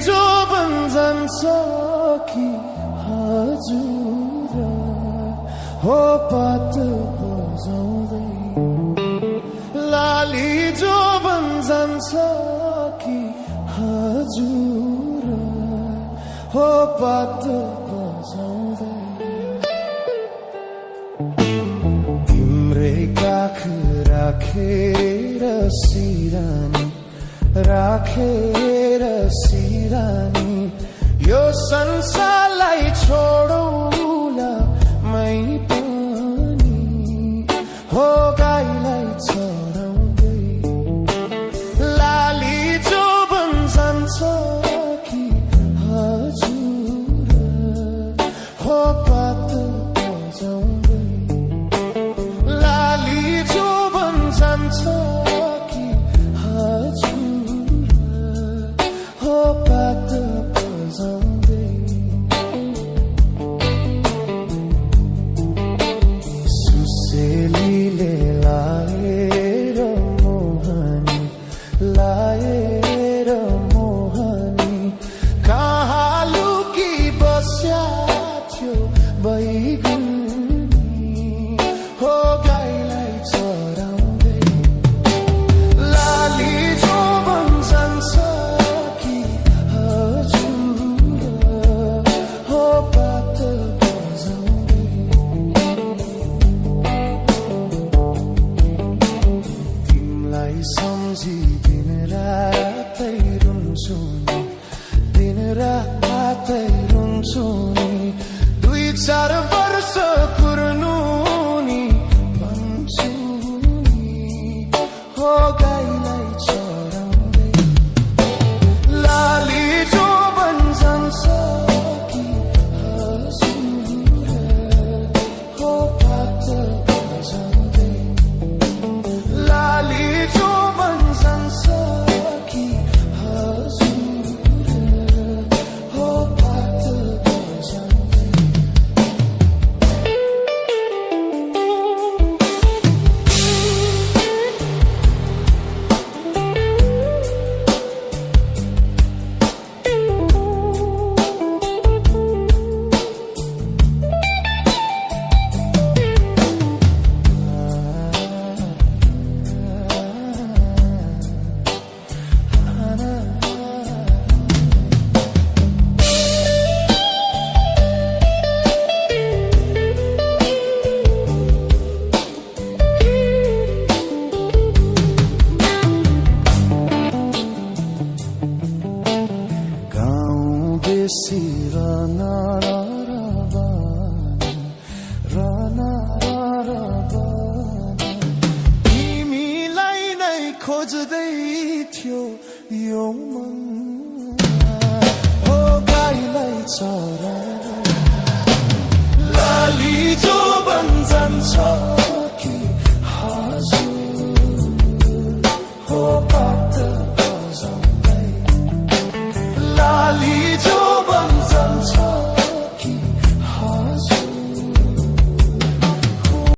जो बन्झन्छ कि हजुर हो पात बजाउँदै लाली जो बन्झन्छ कि हजुर हो पात बजाउँदै तिम्रै काख राखेर सिरानी राखेर सिरानी यो संसारलाई छोडौला मै पनि हो गाईलाई छोडाउँदै लाली जो बन्झन्छ कि हजुर हो पात बजाउँदै लाली जो बन्झन्छ कि हजुर हो पात बजाउँदै सुसेलीले लाएर मोहनी कहाँ लुकी बस्या थियो बैगुनी हो गाईलाई चराउँदै लाली जो बन्झन्छ कि हजुर हो पात बजाउँदै तिमीलाई सम्झी दिन रातै रुन्छु नि दिन रातै रुन्छु नि 2-4 वर्ष कुर्नु नि भन्छु नि हो गाईलाई चराउँदै लाली जो बन्झन्छ कि हजुर हो पात बजाउँदै लाली जो बन्झन्छ कि हजुर हो पात बजाउँदै बेसी रना तिमीलाई नै खोज्दै थियो यो मन